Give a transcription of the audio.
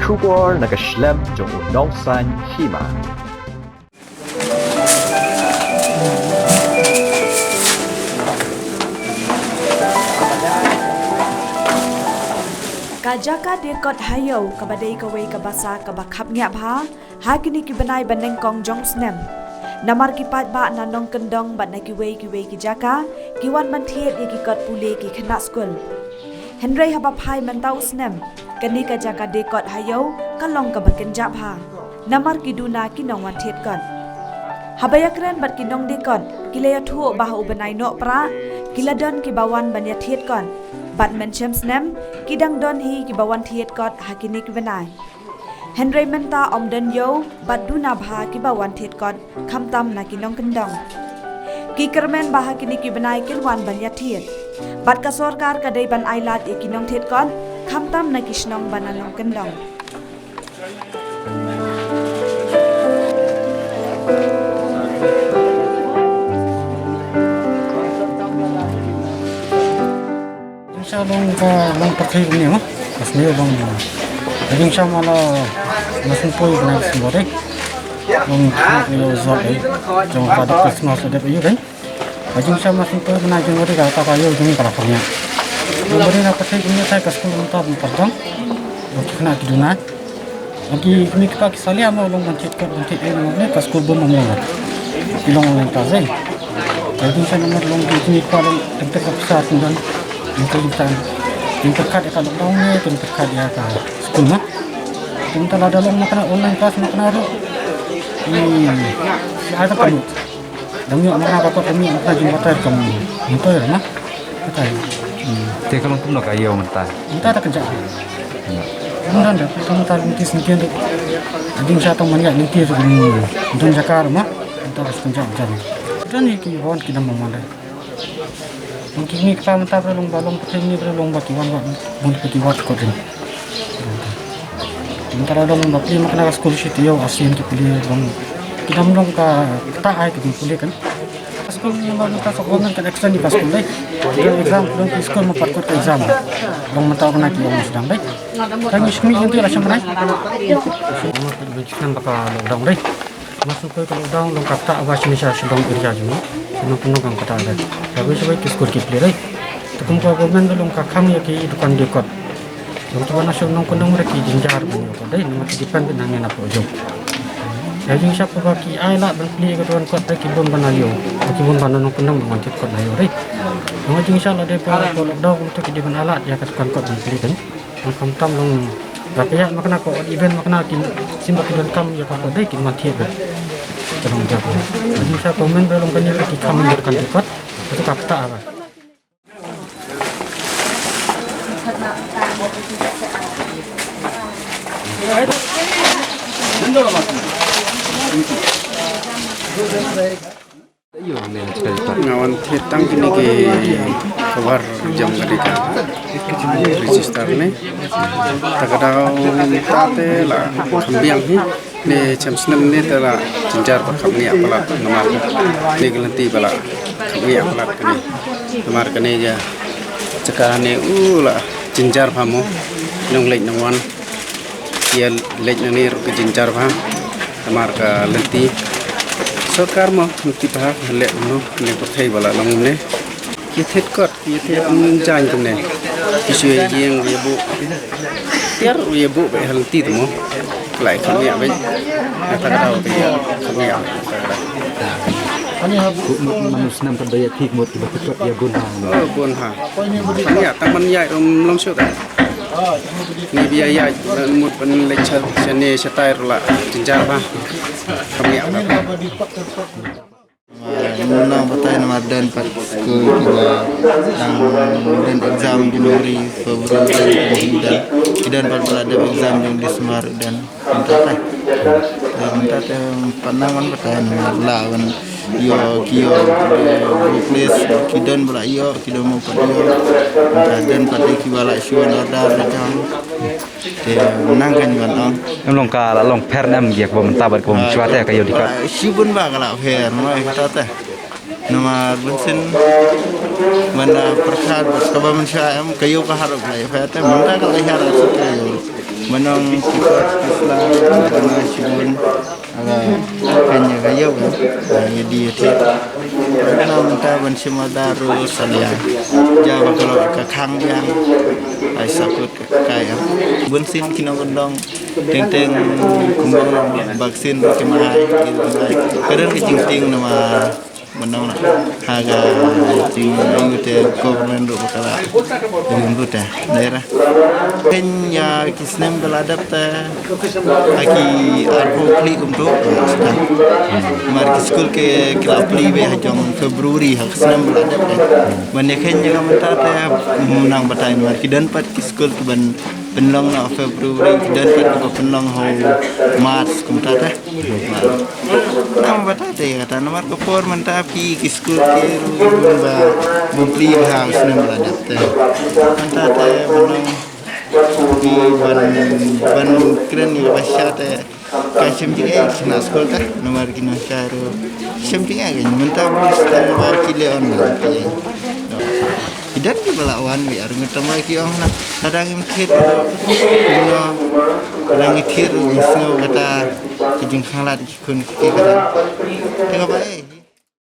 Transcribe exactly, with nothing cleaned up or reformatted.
Khubor na ka shlem jong u nongsan hima. Ka jaka Dei Kot Haïew kaba dei kawei ka basa kaba khapngiah bha ha kine ki bnai ba nyngkong jong u snem. Namar ki paidbah na nongkyndong bad na kiwei kiwei ki jaka ki wan ban thied ïa ki kot pule ki khynnah skul. Hynrei haba phai mynta u snem, kane ka jaka Dei Kot Haïew ka long kaba kynjah bha. Namar ki duna ki nongwan thied kot. Haba ïakren bad ki nongdie kot, ki la ïathuh ba ha u bnai Nohprah ki la don kiba wan ban ïathied kot. Bad mynshem snem ki dang don hi kiba wan thied kot ha kine ki bnai. Hynrei mynta ym don ïew bad duna bha kiba wan thied kot, khamtam na ki nongkyndong. Ki kyrmen ba ha kine ki bnai kin wan ban ïathied. Bad ka sorkar ka dei ban ailad ïa ki nongthied kot, khamtam na ki shnong ba na nongkyndong. Jingshah long ka long pyrthei kumne mo. Ka sngi long. Jingshah ma la ma sngewthuh bnai December dei. Long ka ïoh zot dei. Jong ka dei Christmas dei ïoh dei. Jingshah ma sngewthuh bnai January ka ta ka ïoh jong ka la kham ïa. January na pyrthei kumne tai ka skul mynta ban pyrthang. Long ki khynnah ki duna. Ki kmie ki kpa ki salia mo long ban thied kot ban thied ei mo ne ka skul bun mo mo. Ki long online class ei. Ka jingshah namar long ki kmie ki kpa long teng teng ka pisa sendon. Kin teng teng kin pyrkhat ïa ka lockdown ne kin pyrkhat ïa ka skul ma. Kin ta lada long ma kane online class ma kane ruh. Hmm. Ai ta ka mut. Dang ïoh ma kane ka kot dang ïoh ma kane jingbatai kam. Kin pyrkhat ma. Batai. Hmm. Te ka long kumno ka ïoh mynta. Mynta ta kynjah. Ym don de, tang mynta lynti syngkien de. Jingshah tang ban ïaid lynti ruh ym don jaka ruh ma. Mynta ruh kynjah jan. Don hi ki wan ki dang ma mon de. Ki kmie ki kpa mynta ruh long ba long pyrthei ni ruh long ba ki wan ba bun ki wat kot de. Mynta ruh long ba plie ma kane ka skul shi taïew arsien ki plie long. Ki dang long ka kata ai ki plie kan. Skul ni ma mynta sa government kan extend ïa ka skul dei. Ka exam, don ki skul ma pat kot ka exam. Long mynta kane ki ong sdang dei. Tang ngi shim ngi la shim nai. Shim ngi ba ka lockdown dei. Ma sngewthuh ka lockdown long kata ba shim sha shillong area jong ngi. Nong pynong kata dei. Ka wei shawei ki skul ki plie dei. Te kum ka government dei long ka khang ïa ki dukan dei kot. Long tu ba na shu nongkyndong re ki jynjar ban ïoh kot dei, namar ki depend beit na ngi na pyrjong. Ïa jingshah ba ki ai lad ban plie ka dukan kot dei ki bun ban ïoh, ki bun ban nongkyndong ban thied kot na ïoh dei. Long jingshah lade ba ka lockdown tu ki dei ban ai lad ïa ka dukan kot ban plie dei. Long khamtam long ba pia ma kane ka odd even ma kane ki sim ba ki donkam ïa ka kot dei ki man thied dei. Ka long jaka. Ïa jingshah government ba long kane ki kham ïa ka dukan kot. Ka tu ka kata ba. Nga wan thied tang kine ki khabar jong ka dei ka register ne. Ta ka daw ta te la kham biang hi. Ne chem snem ne te la jynjar ba kham ngiah palat namar ne ka lynti ba la kham ngiah palat kane. Namar kane ja jaka ne u la jynjar bha mo. Nong leit nong wan. Ïa leit na ne ruh ka jynjar bha. Namar ka lynti sorkar mo ngi tip bha leh no ne pyrthei ba la long ne. Ki thied kot, ki thied jan kumne. Ki shu ïeng ïa buh. Tiar ïa buh ba ha lynti tu mo. Lai kham ïa ba. Kata ka daw ka ïa kham ïa. Manu snem ka daya thik mut ki ba thied kot ïa bun ha. Oh, bun ha. Kham ïa tang man ïa um long shu ta. Ni bia ïa mut ban leit sha ne sha tai rula jynjar ba. Kham ïa. Nang batai namar don pat skul kiba dang don exam January, February, ki don, ki don pat ba la dep exam jong December don mynta tai. Mynta te pat nang wan batai namar la wan ïoh ki ïoh place ki don ba la ïoh ki don mo pat ïoh. Mynta don pat kiba la shu wan order la jong. Te nang kan ban ong. Em long ka la long pher nem ïa kaba mynta bad kaba mynshwa te ka ïoh dei ka. Shi bun ba ka la pher mo ïa kata te. Namar bun sien ban pyrkhat bad kaba mynshwa em ka ïoh ka harap la ïa pher te mynta ka la ïa harap shu ka ïoh. Mynta ki kot ki sla, mynta shibun. Ala, kan ïa ka ïew, ïa di ïa ti. Mynta ban shim order ruh sa liang. Ïa ba ka long ka khang ïa. Ai sa kut ka kai ïa. Bun sien ki nongkyndong. Teng teng kumba long vaccine ruh ki ma ai, ki ruh ki ma ai. Ka don ka jingtieng namar Mynta na ha ka jingaiu te government ruh ba ka la ïoh lut te. Nera. Kheiñ ïa ki snem ba la dep te ha ki arphew khlieh kumto. Namar ki skul ki, ki la plie beit ha jong February ha ki snem ba la dep te. Ban ïa kheiñ ïa ka mynta te, nang batai namar ki don pat ki skul kiban pynlong na February, ki don pat kiba pynlong ha March kumta te. Nang batai te kata namar ka por mynta phi ki skul ki ruh ba bun plie bha u snem ba la dep te. Mynta te ban long phi ban, ban kren ïa ka bha sha te. Ka shem jingeh ki na skul te namar ki nongshai ruh shem jingeh ki mynta bun snem ba ki leh online phi. Ki don kiba la wan wi ar ngut tang ba ki ong na. Lada ngim thied ruh, you know, lada ngi thied ruh ngi sngew kata ki jingkhanglad ki khun ki kata. Te kaba eh.